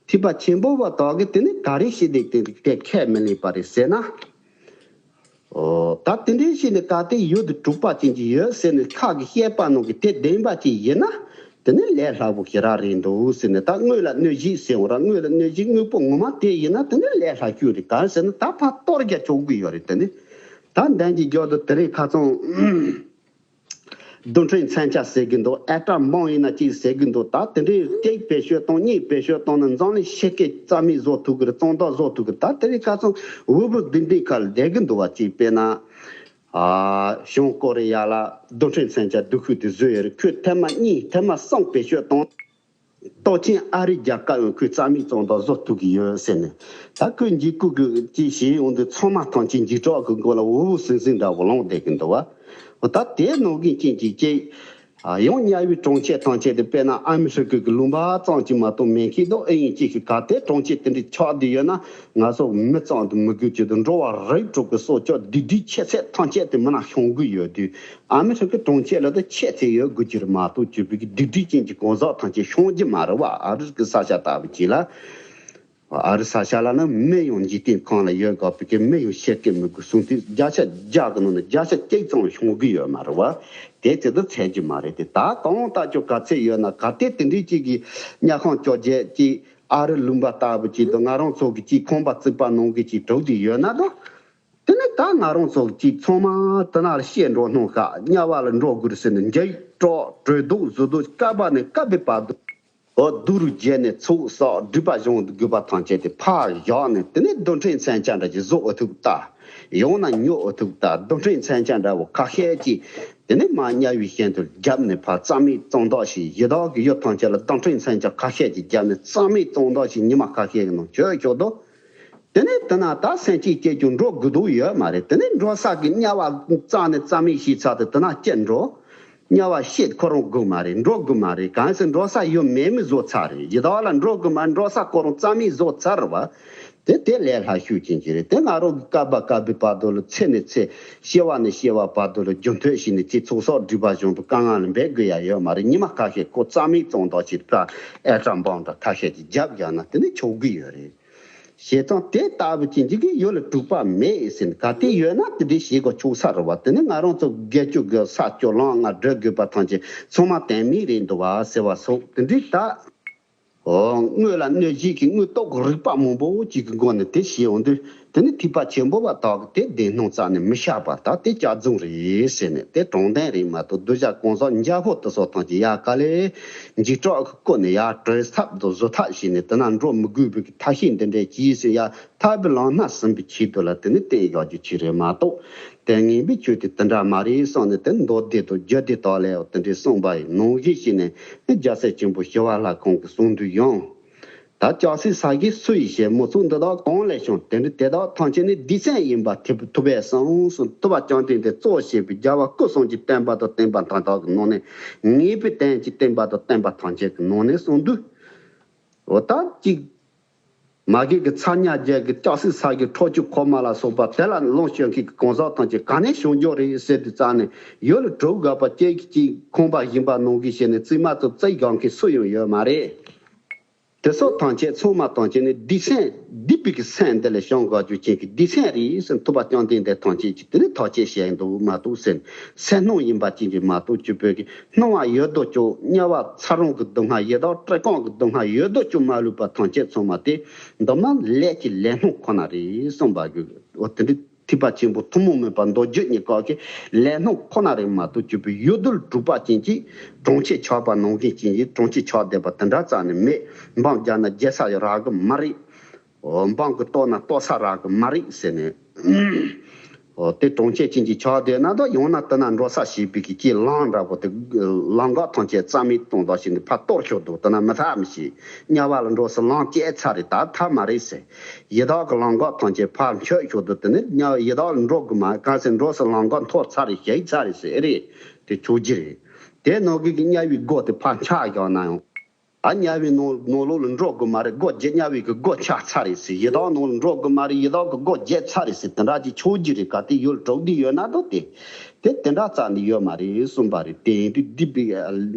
ཐེག་པ་ཆེན་པོ་བ་དག་གིས་དེ་ནི་ག་རེ་ཞིག་དེ་དེ་དེ་ཁས་མི་ལེན་པ་རེད་ཟེར་ན། ཨོ། ད་དེ་འདྲའི་ཞིག་ནི་གལ་ཏེ་ཡུལ་དུ་གྲུབ་པ་ཅན་གྱི་ཡོད་ཟེར་ནས་ཁ་གི་བཤད་པ་ནང་གི་དེ་བདེན་པ་ཅིག་ཡིན་ན། དེ་ནི་ལས་སླ་པོ་ཞེ་དྲག་རེད་འདུག་ཟེར་ནས། ད་དངོས་ལ་གནོད་བྱེད་ཟེར་འོང་ར། དངོས་ལ་གནོད་བྱེད་དངོས་པོ་ངོ་མ་དེ་ཡིན་ན་དེ་ནི་ལས་སླ་ཤོས་རེད། གང་ཟེར་ན་ད་ཕར་གཏོར་རྒྱག་ཆོག་གི་ཡོད་རེད། དེ་ནི་ད་འདན་གྱི་རྒྱབ་ཏུ་དེ་རིང་ཁ་སང་རྡུལ་ཕྲན་མཚོན་ཆ་ཟེར་གི་འདུག་ཨེ་ཊམ་བོམ་ཡིན་ན་ཅིག་ཟེར་གི་འདུག་ད་དེ་འདྲའི་གཅིག་བེད་སྤྱོད་བཏང་། གཉིས་བེད་སྤྱོད་བཏང་ན་འཛམ་གླིང་ཕྱེད་སྐད་རྩ་མེད་བཟོ་ཐུབ་གི་རེད། གཙང་དག་བཟོ་ཐུབ་གི། ད་དེ་རིང་ཁ་སང་འུ་བུ་འདི་འདྲའི་ཁ་ལ་བསྡད་གི་འདུག་བ། ཅིག་དཔེར་ན། ཨ། བྱང་ཀོ་རི་ཡ་ལ་རྡུལ་ཕྲན་མཚོན་ཆ་སྡུག་ཤོས་དེ་བཟོས་ཡོད་རེད། ཁོས་ཐེངས་མ་གཉིས་ཐེངས་མ་གསུམ་བེད་སྤྱོད་བཏང་། སྟོབས་ཆེན་ཨ་རིའི་རྒྱལ་ཁབ་ཡང་ཁོས་རྩ་མེད་གཙང་དག་བཟོ་ཐུབ་ཀྱི་ཡོད་ཟེར་ནས། ད་ཁོས་འཇིགས་སྐུལ་གྱི་ཅིག་བྱས་ཡོང་དུས་ཚང་མ་ཐམས་ཅད་འཇིགས་སྐྲག་གི་མགོ་ལ་འུ་བུ་ཟིང་ཟིང་འདྲ་བོ་ལངས་བསྡད་ཀྱི་འདུག་བ། འོ་ད་དེ་ནང་གི་རྐྱེན་གྱིས་ཅིག་ཡང་དམྱལ་བའི་གྲོང་ཁྱེར་ཐམས་ཅད་དེ་དཔེར་ན་ཨ་མི་རི་ཀ་གི་ལུང་པ་ཙམ་ཅིག་མ་གཏོགས་མེད་མཁན་འདུག་ཨེ་ཡིན་ཅིག་གི་གལ་ཏེ་གྲོང་ཁྱེར་དེ་འདྲ་ཆགས་བསྡད་ཡོད་ན། ང་ཚོ་མི་ཙམ་དུ་མི་དགོས་ཀྱི་འདུག་འགྲོ་བ་རིགས་དྲུག་གི་སྲོག་ཆགས་སྡིག་སྒྲིབ་ཆེ་ཚད་ཐམས་ཅད་དེ་མི་ན་ཤོང་གི་ཡོད་དུས། ཨ་མི་རི་ཀའི་གྲོང་ཁྱེར་ལ་ད་ཆེ་ཚད་ཡོད་དགོས་ཀྱི་རེད་མ་གཏོགས། བཅུ་པའི་གི་སྡིག་སྒྲིབ་ཅན་གྱི་གང་ཟག་ཐམས་ཅད་ཤོང་རྒྱུ་མ་རེད་བ། ཨ་རི་གི་ས་ཆ་ལྟ་བུ་ཅིག་ལ། ཨ་རི་ས་ཆ་ལ་ནི་མི་ཡང་འཇིག་རྟེན་ཁམས་ལ་ཡོད་དགོས་པའི་གི་མི་ཡང་ཤེས་ཀྱི་མི་དགོས་གསུངས་དུས། བརྒྱ་ཆ་བརྒྱ་གི་ནང་ནས་བརྒྱ་ཆ་གཅིག་ཙམ་ཤོང་གི་ཡོད་མ་རེད་བ། དེ་ཚེ་ད་ཚད་རྒྱུ་མ་རེད་དེ། ད་གང་ལྟར་ཀྱང་ག་ཚད་ཡོད་ན། གལ་ཏེ་དེ་འདྲའི་ཅིག་གི་དམྱལ་ཁམས་བཅོ་བརྒྱད་ཅིག་ཨ་རི་ལུང་པ་ལྟ་བུ་ཅིག་དང་། ང་རང་ཚོ་གི་ཅིག་ཁང་པ་བརྩིགས་པ་ནང་གི་ཅིག་གྲུབ་བསྡད་ཡོད་ན་ད། དེ་ནས་ད་ང་རང་ཚོ་གཅིག་ཚང་མ་དེ་ན་ལ་བཤད་འགྲོ་སྣང་ཤག་དམྱལ་བ་ལ་འགྲོ་དགོས་ཟེར་ནས་འཇིགས་སྐྲག་གྲོས་བསྡུར་བཟོ་དུས། སྐབས་ནས་སྐབས་བར་དུ། འོ་སྡུག་རུས་བརྒྱབ་ནས་ཚོགས་བསགས་སྒྲིབ་པ་སྦྱང་དགོས་པ་ཐམས་ཅད་དེ་ཕར་བཞག་ནས། དེ་ནས་རྡུལ་ཕྲན་མཚོན་ཆ་འདྲ་ཅིག་བཟོ་འོ་ཐུག་ལྟ། ཡང་ན་ཉོ་འོ་ཐུག་ལྟ། རྡུལ་ཕྲན་མཚོན་ཆ་འདྲ་བོ་ཁ་ཤས་ཅིག་དེ་ནས་མར་དམྱལ་བའི་ཞིང་དུ་བརྒྱབ་ནས། ཕར་རྩ་མེད་གཙང་དག་ཞིག་ཡི་དྭགས་ཀྱི་ཡུལ་ཐམས་ཅད་ལ་རྡུལ་ཕྲན་མཚོན་ཆ་ཁ་ཤས་ཅིག་བརྒྱབ་ནས། རྩ་མེད་གཙང་དག་ཞིག་ཉི་མ་ཁ་ཤས་ཀྱི་ནང་བྱོས་ཆོག་དོ། དེ་ནས་དེ་ན་ད་སེམས་ཅན་སྐྱེ་རྒྱུ་འགྲོ་དགོས་དོན་ཡོད་མ་རེད། དེ་ནས་འགྲོ་ས་གི་དམྱལ་བ་རྩ་ནས་རྩ་མེད་བྱས་ཚར་དུས། དེ་ན་སྐྱེ་འགྲོ། དམྱལ་བ་ཤེད་ཁོ་རང་དགོས་མ་རེད། འགྲོ་དགོས་མ་རེད། གང་ཟེར་འགྲོ་ས་ཡོད་མེད་མི་བཟོ་ཚར་རེད། ཡི་དྭགས་ལ་འགྲོ་དགོས་མ་རེད། འགྲོ་ས་ཁོ་རང་རྩ་མེད་བཟོ་ཚར་བ། དེ་དེ་ལས་སླ་ཤོས་ཅན་ཅིག་རེད། དེ་ང་རང་གི་སྐབས་པ་སྐབས་པའི་བར་དུ་ལ། ཚེ་ནས་ཚེ། སྐྱེ་བ་ནས་སྐྱེ་བ་བར་དུ་ལ་རྒྱུན་མཐུད་བྱས་ནས་ཅིག་ཚོགས་བསགས་སྒྲིབ་པ་སྦྱང་དུས་དཀའ་ངལ་ལ་འབད་དགོས་ཡ་ཡོད་མ་རེད། ཉི་མ་ཁ་ཤས་ཁོ་རྩ་མེད་གཙང་དག་ཅིག་ཕར་ཨེ་ཊམ་བོམ་འདྲ་ཁ་ཤས་ཅིག་བརྒྱབ་བཞག་ན་དེ་ནི་ཆོག་གི་ཡོད་རེད། བྱས་ཙང་དེ་ལྟ་བུ་ཅན་ཅིག་གི་ཡུལ་ལ་གྲུབ་པ་མེད་ཟེར་ནས། གལ་ཏེ་ཡོད་ན་དེ་འདྲའི་བྱེད་དགོས་ཆོག་ས་རེད་བ། དེ་ནི་ང་རང་ཚོ་དགེ་སྐྱོ་དགོས་ས་སྐྱོ་ལངས་ང་སྒྲུབ་དགོས་པ་ཐམས་ཅད་ཚང་མ་དོན་མེད་རེད་འདུག་བ་ཟེར་བ་སོགས་དེ་འདྲའི་ད། ཨོ། དངོས་ལ་གནོད་བྱེད་ཀྱི་དངོས་རྟོགས་ཀྱི་རིགས་པ་མང་པོ་ཅིག་གི་སྒོ་ནས་དེ་བྱས་འོང་དུས། དེ་ནི་ཐེག་པ་ཆེན་པོ་བ་དག་གིས་དེ་བདེན་སྣང་རྩ་ནས་མི་བཞག་པ། ད་དེ་སྐྱག་རྫུན་རེད་ཟེར་ནས་དེ་དྲང་བདེན་རེད་མ་གཏོགས། གདུལ་བྱ་གང་ཟག་འཇའ་ཕུབ་དེ་ཚོ་ཐམས་ཅད་ཡ་ག་ལེ་འཇིགས་སྐྲག་གི་སྐོར་ནས་ཡ་གྲོས་ཐབས་དང་བཟོ་ཐབས་བྱས་ནས་དེ་ན་འགྲོ་མི་དགོས་པའི་གི་ཐབས་ཤེས་འདི་འདྲས་ཀྱིས་ཟེར་ཡ། ཐར་པའི་ལམ་སྣ་ཟིན་པའི་ཆེད་དུ་ལ་དེ་ནི་བསྟན་བཞག་རྒྱུ་ཅིག་རེད་མ་གཏོགས། དེ་ངན་པའི་ཆོས་དེ་དེ་འདྲ་མ་རེད་བསམ་ནས། དེ་མདོ་སྡེ་དང་རྒྱུད་སྡེ་དག་ལས་དེ་འདྲའི་གསུངས་པ་ཡི་ནང་བཞིན་བྱས་ནས་རྒྱལ་སྲས་ཆེན་པོ་ཞི་བ་ལྷ་ཁོང་གིས་གསུངས་དུས་ཡང་། ད་ལྕགས་སྲེག་ཟ་མཁན་སུ་ཡིས་བྱེད། མི་ཚོགས་འདི་དག་གང་ལས་བྱུང་། དེ་འདྲ་དེ་དག་ཐམས་ཅད་ནི་སྡིག་སྲིན་ཡིན་པར་ཐུབ་པས་གསུངས་སོ། ཐུབ་པ་བཅོམ་ལྡན་འདས་གཙོ་བྱས་པའི་རྒྱལ་བ་སྐུ་གསུམ་གྱི་བསྟན་པ་དང་བསྟན་པ་མཐའ་དག་གི་ནང་ནས། ངེས་པའི་དོན་གྱི་བསྟན་པ་དང་བསྟན་པ་ཐམས་ཅད་ཀྱི་ནང་ནས་གསུངས་དུས། འོ་ད་ཅིག་མ་གི་གི་ཚ་ཉ་རྒྱལ་གི་ལྕགས་སྲེག་ཟ་གི་ཁྲག་ཆུ་ཁོལ་མ་ལ་སོགས་པ་དེ་ལ་ལོངས་སྤྱོད་མཁན་གྱི་གང་ཟག་ཐམས་ཅད་ག་ནས་བྱུང་རྒྱུ་རེད་ཟེར་དུས་ཙང་ནས། ཡུལ་ལ་གྲུབ་དགོས་པ་ཅན་གྱི་ཅིག་ཁང་པ་ཡིན་པ་ནང་བཞིན་བྱས་ནས། བཙུན་མ་ཚོ་བཙས་བཞག་མཁན་སུ་ཡང་ཡོད་མ་རེད། དེ་སོགས་ཐམས་ཅད་ཚང་མ་ཐམས་ཅད་ནི་སྡིག་སྲིན། སྡིག་པའི་གི་སྲིན་འདི་ལས་བྱུང་དགོས་རྒྱུ་ཅན་གྱི་སྡིག་སྲིན་རེད་ཟེར། ཐུབ་པ་བཅོམ་ལྡན་འདས་ཐམས་ཅད་ཀྱིས་དེ་ནི་ཐག་བཅད་བྱས་འདུག་མ་གཏོགས་ཟེར། སེམས་སྣང་ཡིན་པ་ཅན་གྱི་མ་གཏོགས་ཅིག་པོའི་གི་སྣང་བ་ཡོད་དོ་ཅོག་དམྱལ་བ་ཚ་གྲང་གི་སྡུག་བསྔལ། ཡི་དྭགས་བཀྲེས་སྐོམ་གྱི་སྡུག་བསྔལ་ཡོད་དོ་ཅོག་མ་ལུས་པ་ཐམས་ཅད་ཚང་མ་དེ་འདི་མ་ལས་ཀྱི་ལས་སྣང་ཁོ་ན་རེད་གསུངས་པ་གི། འོ་དེ་འདྲའི་ཐེག་པ་ཆེན་པོ་ཐུན་མོང་མིན་པ་མདོ་རྒྱུད་གཉིས་ཀ་གི་ལས་སྣང་ཁོ་ན་རེད་མ་གཏོགས། ཅིག་པོའི་ཡུལ་དུ་གྲུབ་པ་ཅན་གྱི་གྲོང་ཁྱེར་ཆགས་པ་ནང་བཞིན་ཅན་གྱི་གྲོང་ཁྱེར་ཆགས་བསྡད་པ་དེ་འདྲ་རྩ་ནས་མེད། འབངས་རྒྱག་ན་རྒྱག་ས་ཡོད་རག་གི་མ་རེད། འོ། འབངས་ཀྱིས་གཏོར་ན་གཏོར་ས་རག་གི་མ་རེད་ཟེར་ནས། འོ། དེ་གྲོང་ཁྱེར་ཅན་གྱི་ཆགས་བསྡད་ན་ད། ཡང་ན་དེ་ན་འགྲོ་ས་བྱེད་པའི་གི་ཅིག་ལམ་འདྲ་པོ་དེ། ལམ་འགག་ཐམས་ཅད་རྩ་མེད་གཏོང་དག་བྱས་ནས་ཕར་གཏོར་ཤོག་འདུག་དེ་ན་མི་ཐར་མི་ཤེས། དམྱལ་བ་ལ་འགྲོ་ས་ལམ་བཅད་ཚར་རེད། ད་ཐར་མ་རེད་ཟེར། ཡི་དྭགས་ཀྱི་ལམ་འགག་ཐམས་ཅད་ཕར་འཁྱོལ་ཤོག་འདུག་དེ་ནས་དམྱལ་བ་ཡི་དྭགས་ལ་འགྲོ་གི་མ། གང་ཟེར་འགྲོ་ས་ལམ་འགག་འཐོར་ཚར་རེད། ཞིག་ཚར་རེད་ཟེར། ཨེ་རེད། དེ་ཆོག་གི་རེད། དེ་ནང་གི་གི་དམྱལ་བའི་སྒོ་དེ་ཕར་འཕྱག་བཞག་ན་ཡང་། ཨ། དམྱལ་བའི་ནང་ནང་ལོགས་ལ་འགྲོ་དགོས་མ་རེད། སྒོ་བརྒྱབ། དམྱལ་བའི་གི་སྒོ་ཕྱེ་ཚར་རེད་ཟེར། ཡི་དྭགས་ནང་ལ་འགྲོ་དགོས་མ་རེད། ཡི་དྭགས་ཀྱི་སྒོ་བརྒྱབ་ཚར་རེད་ཟེར། དེ་འདྲ་ཅིག་ཆོག་གི་རེད། གལ་ཏེ་ཡུལ་གྲུབ་བསྡད་ཡོད་ན་ད། དེ་དེ་དེ་འདྲ་རྩ་ནས་ཡོད་མ་རེད་གསུངས་པ་རེད། དེ་ཡིན་དུས་སྡིག་པའི་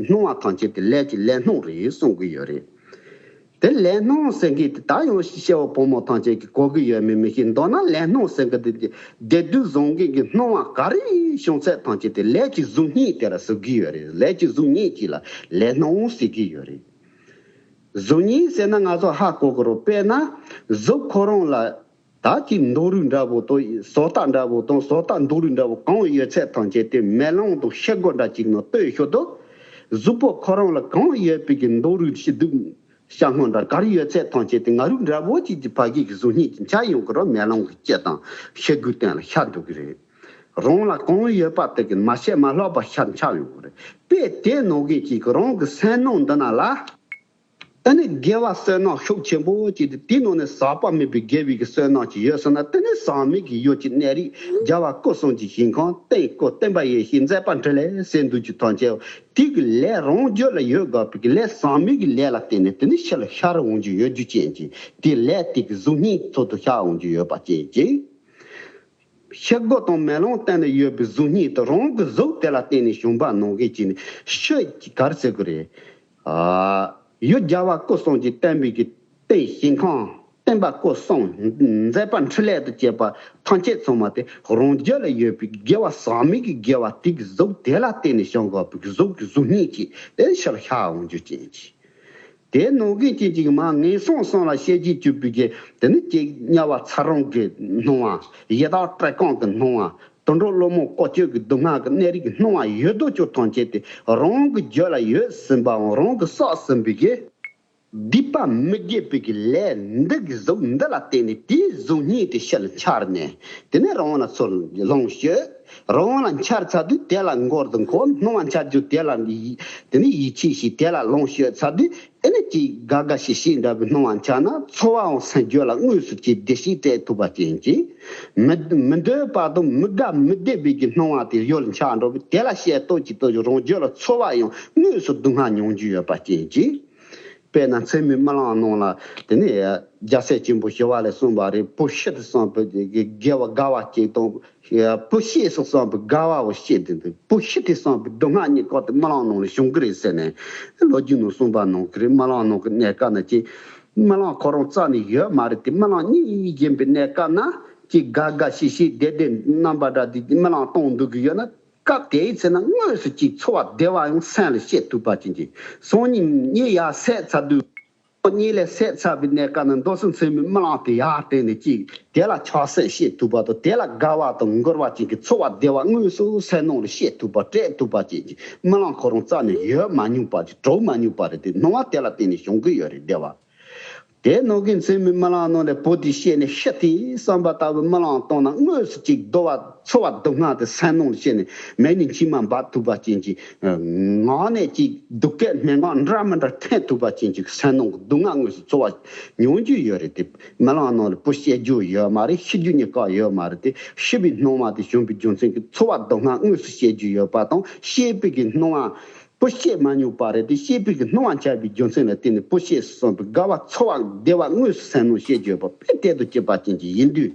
སྣང་བ་ཐམས་ཅད་དེ་ལས་ཀྱི་ལས་སྣང་རེད་གསུང་གི་ཡོད་རེད། དེ་ལས་སྣང་ཟེར་མཁན་དེ་ད་ཡང་སྐྱེ་བོ་ཕོ་མོ་ཐམས་ཅད་ཀྱིས་གོ་གི་ཡོད་མེད་མི་ཤེས། མདོར་ན་ལས་སྣང་ཟེར་མཁན་དེ་བདེ་སྡུག་བཟང་ངན་གྱི་སྣང་བ་ག་རེ་བྱུང་ཚད་ཐམས་ཅད་དེ་ལས་ཀྱི་གཟུགས་བརྙན་དེ་ལ་ཟེར་གི་ཡོད་རེད། ལས་ཀྱི་གཟུགས་བརྙན་གཅིག་ལ་ལས་སྣང་ཟེར་གི་ཡོད་རེད། གཟུགས་བརྙན་ཟེར་ན་ང་ཚོ་ཧ་གོ་གི་རེད། དཔེར་ན་གཟུགས་ཁོ་རང་ལ་ད་ཅིག་མདོག་རིགས་འདྲ་པོ་དང་། བཟོ་ལྟ་འདྲ་པོ་དང་། བཟོ་ལྟ་མདོག་རིགས་འདྲ་པོ་གང་ཡོད་ཚད་ཐམས་ཅད་དེ་མེ་ལོང་དང་ཤེལ་སྒོ་འདྲ་ཅིག་ནང་ལྟོས་ཤོག་དང་། གཟུགས་པོ་ཁོ་རང་ལ་གང་ཡོད་པའི་གི་མདོག་རིགས་ཤིག་འདུག་ཤ་སྔོན་འདྲ་ག་རེ་ཡོད་ཚད་ཐམས་ཅད་དེ་ང་རང་འདྲ་པོ་ཅིག་གི་ཕ་གི་གི་གཟུགས་བརྙན་གྱི་འཆར་ཡོང་གི་རེད། མེ་ལོང་གི་དཀྱིལ་དང་ཤེལ་སྒོའི་སྟེང་ལ་ཤར་འདུག་གི་རེད། རང་ལ་གང་ཡོད་པ་དེ་གི་མ་བཤད་མ་ལྷག་པ་ཤར་འཆར་ཡོང་གི་རེད། དཔེ་དེ་ནང་བཞིན་གྱི་རང་གི་སེམས་ནང་འདི་ན་ལ། ཨ་ནི་དགེ་བ་བསོད་ནམས་ཤུགས་ཆེན་པོ་ཅིག་དེ། དེའི་ནང་ནས་ཟག་པ་མེད་པའི་དགེ་བའི་གི་བསོད་ནམས་ཅིག་ཡོད་སོང་ན། དེ་ནི་ཟག་མེད་ཀྱི་ཡུལ་གྱི་གནས་རིགས། རྒྱལ་བ་སྐུ་གསུམ་གྱི་ཞིང་ཁམས། སྟེང་སྐུ་བསྟན་པ་ཡེ་ཤེས་མཛད་པ་འཕྲིན་ལས་ཟེར་འདུག་རྒྱུ་ཐམས་ཅད། དེ་གི་ལས་རང་རྒྱུད་ལ་ཡོད་དགོས་པའི་གི་ལས་ཟག་མེད་ཀྱི་ལས་ལ་བརྟེན་ནས་དེ་ནི་ཕྱི་ལ་ཤར་འོང་རྒྱུ་ཡོད་རྒྱུ་ཅན་གྱི། དེ་ལས་དེ་གི་གཟུགས་བརྙན་ཚུལ་དུ་ཤར་འོང་རྒྱུ་ཡོད་པ་ཅན་གྱི། ཤེལ་སྒོ་དང་མེ་ལོང་སྟེང་ན་ཡོད་པའི་གཟུགས་བརྙན་དེ་རང་གི་གཟུགས་དེ་ལ་བརྟེན་ནས་བྱུང་བ་ནང་བཞིན་བྱས་ནས་ཤོད་ཀྱི་ག་རེ་ཟེར་དགོས་རེད། ཨ། ཡུལ་རྒྱལ་བ་སྐུ་གསུམ་གྱི་བསྟན་པའི་གི་སྟེང་ཞིང་ཁམས། བསྟན་པ་སྐུ་གསུམ། མཛད་པ་འཕྲིན་ལས་དང་བཅས་པ་ཐམས་ཅད་ཚང་མ་དེ་རང་རྒྱུད་ལ་ཡོད་པའི་དགེ་བ་ཟག་མེད་ཀྱི་དགེ་བ་དེ་གི་གཟུགས་དེ་ལ་བརྟེན་ནས་བྱུང་དགོས་པའི་གཟུགས་ཀྱི་གཟུགས་བརྙན་གྱི་དེ་ཕྱིར་ཤར་འོང་རྒྱུ་ཅན་གྱི། དེ་ནང་བཞིན་ཅན་གྱི་མ་ངན་སོང་གསུམ་ལ་སྐྱེ་རྒྱུ་བཅུག་པའི་གི་དེ་ནི་ཅིག་དམྱལ་བ་ཚ་གྲང་གི་སྣང་བ། ཡི་དྭགས་བཀྲེས་སྐོམ་གྱི་སྣང་བ། དུད་འགྲོ་ཀླུ་དམག་ལྐོག་གྱུར་གྱི་སྡུག་བསྔལ་གྱི་གནས་རིགས་ཀྱི་སྣང་བ་ཡོད་དོ་ཅོག་ཐམས་ཅད་དེ་རང་གི་རྒྱུད་ལ་ཡོད་ཟིན་པའམ་རང་གིས་བསགས་ཟིན་པའི་གི་སྡིག་པ་མི་དགེ་བའི་གི་ལས་འདི་གི་གཟུགས་འདི་ལ་བརྟེན་ནས་དེའི་གཟུགས་བརྙན་དེ་ཕྱི་ལ་འཆར་ནས། དེ་ནས་རང་ལ་ཚུར་ལོངས་སྤྱོད། རང་ལ་འཆར་ཚར་དུས་དེ་ལ་མགོ་དང་འཁོར། སྣང་བ་འཆར་རྒྱུ་དེ་ལ་ཡི་དེ་ནི་ཡིད་ཆེས་བྱས། དེ་ལ་ལོངས་སྤྱོད་ཚར་དུས་ཨེ་ནི་ཅིག་དགའ་དགའ་ཞིག་ཞིག་འདྲ་བའི་སྣང་བ་འཆར་ན། ཚོར་བའང་སེམས་རྒྱུད་ལ་དངོས་སུ་ཅིག་བདེ་སྐྱིད་སྤྲད་ཐུབ་པ་ཅན་གྱི། མི་མི་འདོད་པ་དང་མི་དགའ་མི་བདེ་བའི་གི་སྣང་བ་དེ་ཡུལ་འཆར་འགྲོ་བས། དེ་ལ་ཤེས་རྟོགས་ཀྱི་སྟོབས་ཀྱིས་རང་རྒྱུད་ལ་ཚོར་བ་ཡང་དངོས་སུ་སྡུག་བསྔལ་མྱོང་རྒྱུ་ཡོད་པ་ཅན་གྱི། དཔེར་ན་མཚན་མོའི་རྨི་ལམ་ནང་ལ་དེ་ནས་རྒྱལ་སྲས་ཆེན་པོ་ཞི་བ་ལྷས་གསུངས་པ་རེད། བུ་ཤི་སྟེ་སོང་བའི་དགེ་བ་དགའ་བ་གཅིག་དང་། བུ་ཤེས་སུ་སོང་བའི་དགའ་བའོ་ཤེས་ཏེ་འདུག་བུ་ཤི་སྟེ་སོང་བའི་སྡུག་བསྔལ་གཉིས་ཀ་དེ་རྨི་ལམ་ནང་ལ་བྱུང་གི་རེད་ཟེར་ནས་ལོ་རྒྱུས་ནང་གསུངས་པ་ནང་གི་རེད། རྨི་ལམ་ནང་གི་གནས་སྐབས་ན་ཅིག་རྨི་ལམ་ཁོ་རང་རྩ་ནས་ཡོད་མ་རེད་དེ། རྨི་ལམ་གཉིད་བཞིན་པའི་གནས་སྐབས་ན་ཅིག་དགའ་དགའ་ཤི་ཤི་བདེ་བདེ་རྣམ་པ་འདྲ་དེ་རྨི་ལམ་སྟོང་འདུག་གི་ཡོད་ན། སྐབས་དེའི་ཚེ་ན་དངོས་སུ་ཅིག་ཚོར་བ་བདེ་བ་ཡང་སེམས་ལ་སྐྱེ་ཐུབ་པ་ཅན་གྱི་སང་ཉིན་གཉིད་ཡར་སད་ཚར་དུས། གཉིད་ལས་སད་ཚར་བའི་གནས་སྐབས་ན་མདོ་སེམས་ཚད་མའི་རྨི་ལམ་དེ་ཡར་བསྟན་ནས་ཅིག་དེ་ལ་ཆགས་སེམས་སྐྱེ་ཐུབ་པ་དང་། དེ་ལ་དགའ་བ་དང་མགུར་བ་ཅན་གྱི་ཚོར་བ་བདེ་བ་དངོས་སུ་སེམས་ནང་ལ་སྐྱེ་ཐུབ་པ་སྤྲད་ཐུབ་པ་ཅན་གྱི་རྨི་ལམ་ཁོ་རང་རྩ་ནས་ཡོད་མ་མྱོང་པ་ཅིག་གྲུབ་མ་མྱོང་པ་རེད་དེ། སྣང་བ་དེ་ལ་བརྟེན་ནས་བྱུང་གི་ཡོད་རེད་བདེ་བ། དེ་ནང་གི་མཚན་མོའི་རྨི་ལམ་ནང་ལས་བུ་དེ་སྐྱེས་ནས་ཤི་དེ་བསམ་པ་ལྟ་བུའི་རྨི་ལམ་བཏང་ན་དངོས་སུ་ཅིག་བདེ་བ་ཚོར་བ་སྡུག་བསྔལ་དེ་སེམས་ནང་ལ་སྐྱེས་ནས་མིག་ནས་མཆི་མ་འབབ་ཐུབ་པ་ཅན་གྱི། ངག་ནས་ཅིག་སྡུག་སྐད་སྨྲེ་སྔགས་འདྲ་མི་འདྲ་འཐེན་ཐུབ་པ་ཅན་གྱི་སེམས་ནང་གི་སྡུག་བསྔལ་དངོས་སུ་ཚོར་བ་མྱོང་རྒྱུ་ཡོད་རེད་དེ། རྨི་ལམ་ནང་ལ་བུ་སྐྱེ་རྒྱུ་ཡོད་མ་རེད། ཤི་རྒྱུ་གཉིས་ཀ་ཡོད་མ་རེད་དེ། ཤི་བའི་སྣང་བ་དེ་བྱུང་བའི་རྒྱུ་མཚན་གྱིས་ཚོར་བ་སྡུག་བསྔལ་དངོས་སུ་སྐྱེ་རྒྱུ་ཡོད་པ་དང་། སྐྱེས་པའི་གི་སྣང་བ། བུ་སྐྱེས་མ་མྱོང་པ་རེད་དེ། སྐྱེས་པའི་གི་སྣང་བ་འཆར་བའི་རྒྱུ་མཚན་ལ་བརྟེན་ནས་བུ་སྐྱེས་སུ་སོང་བའི་དགའ་བ་ཚོར་བ་བདེ་བ་དངོས་སུ་སེམས་ནང་སྐྱེ་རྒྱུ་ཡོད་པ་དཔེ་གཏེར་དུ་གྱུར་པ་ཅན་གྱི་ཡིན་དུས།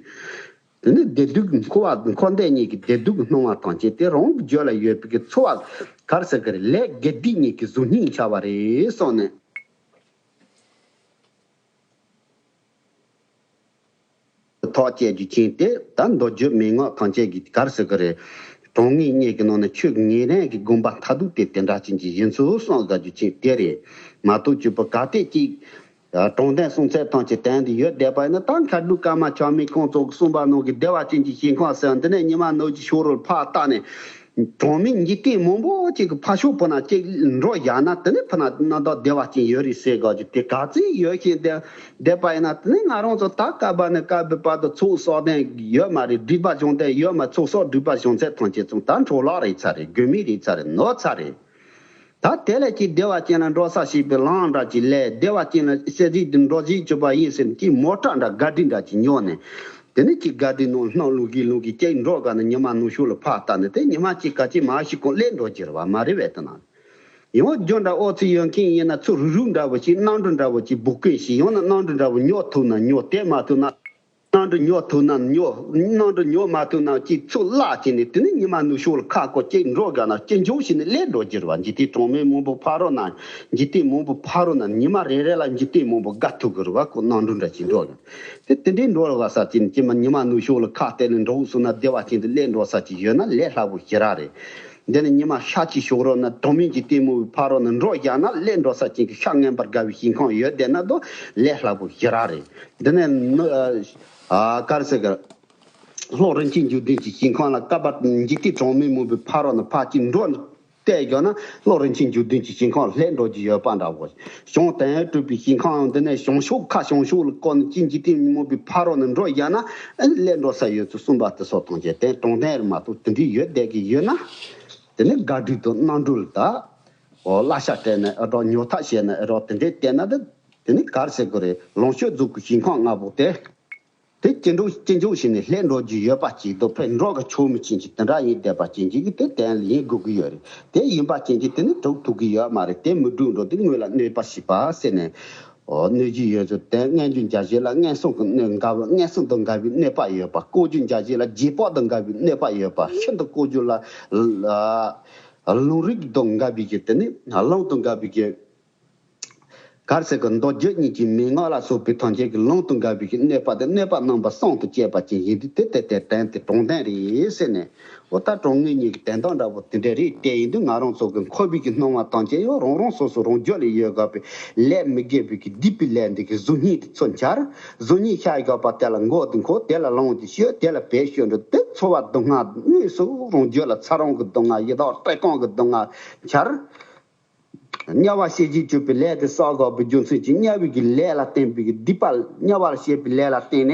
དེ་ནི་བདེ་སྡུག་འཁོར་བ་འཁོར་འདས་གཉིས་ཀྱི་བདེ་སྡུག་གི་སྣང་བ་ཐམས་ཅད་དེ་རང་གི་རྒྱུད་ལ་ཡོད་པའི་གི་ཚོར་བ་ག་རེ་ཟེར་གི་རེད། ལས་དགེ་སྡིག་གཉིས་ཀྱི་གཟུགས་བརྙན་འཆར་བ་རེད་གསུངས་ནས། ཐག་བཅད་རྒྱུ་ཅན་དེ་ད་མདོ་རྒྱུད་མན་ངག་ཐམས་ཅད་ཀྱི་ག་རེ་ཟེར་གི་རེད། དྲང་ངེས་གཉིས་ཀྱི་ནང་ནས་ཆོས་ཀྱི་ངེས་ལེན་གྱི་དགོངས་པ་མཐར་ཐུག་དེ་དེ་འདྲ་ཅན་གྱི་ཡིན་ཚུལ་གསུངས་དགའ་རྒྱུ་ཅན་དེ་རེད་མ་གཏོགས། གཅིག་པུ་གལ་ཏེ་གཅིག་དྲང་བདེན་གསུང་ཚད་ཐམས་ཅད་དོན་དུ་ཡོད་བསྡད་པ་ཡིན་ན། ད་མཁས་གྲུབ་ཀརྨ་ཆགས་མེད་ཁོང་ཚོ་གིས་གསུངས་པ་ནང་གི་བདེ་བ་ཅན་གྱི་ཞིང་ཁམས་ཟེར་འདི་ནས་ཉི་མ་ནུབ་ཀྱི་ཕྱོགས་རུ་ཕར་བལྟས་ནས། གྲངས་མེད་འཇིག་རྟེན་མང་པོ་ཅིག་གི་ཕར་ཕྱོགས་ཕུ་ན་ཅིག་འགྲོ་བཞག་ན། དེ་ནི་ཕུ་ན་རྣམ་དག་བདེ་བ་ཅན་ཡོད་རེད་ཟེར་དགོས་ཀྱི་དེ་ག་ཚོད་ཡོད་ཤེས་དེ་བསྡད་པ་ཡིན་ན། དེ་ནི་ང་རང་ཚོ་ད་སྐབས་པ་ནས་སྐབས་པའི་བར་དུ་ཚོགས་བསགས་ལྡན་ཡོད་མ་རེད། སྒྲིབ་པ་བྱུང་ལྡན་ཡོད་མ། ཚོགས་བསགས་སྒྲིབ་པ་བྱུང་ཚད་ཐམས་ཅད་ཚང་ད་འཕྲོ་བརླག་རེད་ཚར་རེད། དགོས་མེད་རེད་ཚར་རེད། ནོར་ཚར་རེད། ད་དེ་ལས་ཀྱི་བདེ་བ་ཅན་ལ་འགྲོ་ས་ཞེས་པའི་ལམ་འདྲ་ཅིག་ལས། བདེ་བ་ཅན་ལ་ཤེས་རིག་དེ་འགྲོ་བཞིན་བཅུག་པ་ཡིན་ཟེར་ནས་ཀྱི་མོ་ཊ་འདྲ་དགའ་སྡིག་འདྲ་ཅིག་ཉོས་ནས། དེ་ནས་ཀྱི་དགའ་སྡིག་ནང་སྣང་ལུག་གི་ལུག་གི་ཅིག་འགྲོ་དགའ་ན་ཉི་མ་ནུབ་ཕྱོགས་ལ་ཕར་བལྟས་ནས་དེ་ཉི་མ་གཅིག་ག་ཅིག་མ་ཤི་གོང་སླེབས་འགྲོ་རྒྱུ་རེད་བ་མ་རེད་བས་དེ་ན། ཡང་རྒྱུ་འདྲ་ཨོ་ཚི་ཡོད་མཁན་ཡིན་ན་ཚུར་རུག་རུག་འདྲ་བོ་ཞིག་གནམ་གྲུ་འདྲ་བོ་ཞིག་སྦུག་སྐོན་ཞིག་ཡང་ན་གནམ་གྲུ་འདྲ་བོ་ཉོ་ཐུབ་ན་ཉོ། དེ་མ་ཐུབ་ན། གནམ་གྲུ་ཉོ་ཐུབ་ན་ཉོ། གནམ་གྲུ་ཉོ་མ་ཐུབ་ན་ཅིག་ཚུར་བརླག་བྱས་ནས་དེ་ནི་ཉི་མ་ནུབ་ཕྱོགས་ལ་ཁ་སྐོར་ཅིག་འགྲོ་དགའ་ན་སྐྱིད་འཇོག་བྱས་ནས་སླེབས་འགྲོ་རྒྱུ་རེད་བ། འཇིག་རྟེན་གྲངས་མེད་མང་པོ་ཕ་རོལ་ན། འཇིག་རྟེན་མང་པོ་ཕ་རོལ་ན་ཉི་མ་རེ་རེ་ལ་འཇིག་རྟེན་མང་པོ་དགའ་ཐུབ་གི་རེད་བ། ཁོ་གནམ་གྲུ་འདྲ་ཅིག་འགྲོ་དགའ་དེ་དེ་འདྲའི་འགྲོ་རེད་བ་ས་ཅིག་ཅི་མ་ཉི་མ་ནུབ་ཕྱོགས་ལ་ཁ་གཏད་ནས་འགྲོ་སོང་ན་བདེ་བ་ཅན་དུ་སླེབས་འགྲོ་ས་ཅིག་ཡོད་ན་ལས་སླ་པོ་ཞེ་དྲག་རེད། འདི་ནི་ཉི་མ་ཤར་གྱི་ཕྱོགས་རོལ་ན་གྲངས་མེད་ཀྱི་ལྟད་མོ་བའི་ཕ་རོལ་ན་འགྲོ་བཞག་ན་སླེབས་འགྲོ་ས་ཅན་གྱི་ཤ་ངན་པར་དགའ་བའི་ཞིང་ཁམས་ཡོད་བསྡད་ན་དོ་ལས་སླ་པོ་ཞེ་དྲག་རེད། འདི་ནི་ནི་ཨ་ག་རེ་ཟེར་གི་ལྷོ་རིན་ཆེན་འབྱུང་ལྡན་གྱི་ཞིང་ཁམས་ལ་སྐབས་པ་འཇིག་རྟེན་གྲངས་མེད་མང་པོའི་ཕ་རོལ་ན་ཕར་ཅིག་འགྲོ་བལྟས་ཡོད་ན་ལྷོ་རིན་ཆེན་འབྱུང་ལྡན་གྱི་ཞིང་ཁམས་སླེབས་འགྲོ་རྒྱུ་ཡོད་པ་འདྲ་བོ། བྱང་དོན་ཡོད་གྲུབ་པའི་ཞིང་ཁམས་འདི་ནས་བྱང་ཕྱོགས་ཁ་བྱང་ཕྱོགས་ལ་བསྐོར་ནས་ཅིག་འཇིག་རྟེན་མང་པོའི་ཕ་རོལ་ན་འགྲོ་བཞག་ན་ཨ་ནི་སླེབས་འགྲོ་ས་ཡོད་ཚུལ་གསུངས་པ་དེ་སོགས་དང་བཅས་དེ་གྲངས་ལྡན་རེད་མ་གཏོགས་དེ་འདྲའི་ཡོད་བསྡད་ཀྱི་ཡོད་ན། དེ་ནི་དགའ་སྡིག་དང་རྣམ་གྲོལ་ད། འོ་གླ་ཆ་སྤྲད་ནས་ཨེ་འགྲོ་ཉོ་ཐག་བྱས་ནས་ཨེ་འགྲོ་དེ་འདྲའི་བལྟས་ན་དེ་དེ་ནི་ག་རེ་ཟེར་དགོས་རེད། ལོངས་སྤྱོད་རྫོགས་ཀྱི་ཞིང་ཁམས་ལྔ་པོ་དེ། དེ་སྐྱིད་འགྲོ་སྐྱིད་འཇོག་བྱས་ནས་སླེབས་འགྲོ་རྒྱུ་ཡོད་པ་ཅིག་དང་ཕན་འགྲོ་གི་ཆོག་མི་ཅན་གྱི་དེ་འདྲ་ཡིན་བསྡད་པ་ཅན་གྱི་གི་དེ་གཏན་ལ་ཡིན་དགོས་ཀྱི་ཡོད་རེད། དེ་ཡིན་པ་ཅན་གྱི་དེ་ནི་གྲུབ་ཐུབ་ཀྱི་ཡོད་མ་རེད། དེ་མི་འགྲུབ་འགྲོ་དེ་དངོས་ལ་གནོད་པ་བྱེད་པ་ཟེར་ནས། འོ་གནོད་ཀྱི་ཡོད་ཚུལ་དེ་མངོན་རྒྱུ་འཇའ་ཟེར་ལ་མངོན་སུམ་གྱི་གནོད་འགལ་བ་མངོན་སུམ་དང་འགལ་བའི་གནོད་པ་ཡོད་པ། ལྐོག་གྱུར་འཇའ་ཟེར་ལ་རྗེས་དཔག་དང་འགལ་བའི་གནོད་པ་ཡོད་པ། ཤིན་ཏུ་ལྐོག་གྱུར་ལ་ལ་ལུང་རིགས་དང་འགལ་བའི་གི་དེ་ནི་ལུང་དང་འགལ་བའི་གི་ག་རེ་ཟེར་གི་མདོ་རྒྱུད་གཉིས་ཀྱི་མན་ངག་ལ་སོགས་པའི་ཐམས་ཅད་ཀྱི་ལུང་དང་འགལ་བའི་གནོད་པ་དེ་གནོད་པ་རྣམ་པ་གསུམ་དུ་བཅད་པ་ཅན་ཡིན་ཏེ། དེ་ལྟར་དེ་དོན་དེ་གྲངས་ལྡན་རེད་ཟེར་ནས། འོ་ད་གྲངས་ངེས་གཉིས་ཀྱི་དོན་དག་འདྲ་པོ་དེ་འདྲ་རེད། དེ་ཡིན་དུས་ང་རང་ཚོ་གི་འཁོར་བའི་གི་སྣང་བ་ཐམས་ཅད་ཡང་རང་རང་སོ་སོ་རང་རྒྱུད་ལ་ཡོད་དགོས་པའི་ལས་མི་དགེ་བའི་གི་སྡིག་པའི་ལས་འདི་གི་གཟུགས་བརྙན་དེ་ཚུར་འཆར། གཟུགས་བརྙན་ཤར་དགོས་པ་དེ་ལ་མགོ་དེ་འཁོར། དེ་ལ་ལོངས་དེ་སྤྱོད། དེ་ལ་བེད་སྤྱོད་འགྲོ་དེ་ཚོར་བ་སྡུག་བསྔལ་དངོས་སུ་རང་རྒྱུད་ལ་ཚ་རོང་གི་སྡུག་བསྔལ་ཡི་དྭགས་བཀྲེས་སྐོམ་གི་སྡུག་བསྔལ་འཆར། དམྱལ་བ་སྐྱེ་བཞིན་སྤྱོད་པའི་ལས་དེ་བསགས་དགོས་པའི་རྒྱུ་མཚན་གྱིས་དམྱལ་བའི་གི་ལས་ལ་བརྟེན་པའི་གི་སྡིག་པ། དམྱལ་བ་ལ་སྐྱེས་པའི་ལས་ལ་བརྟེན་ནས།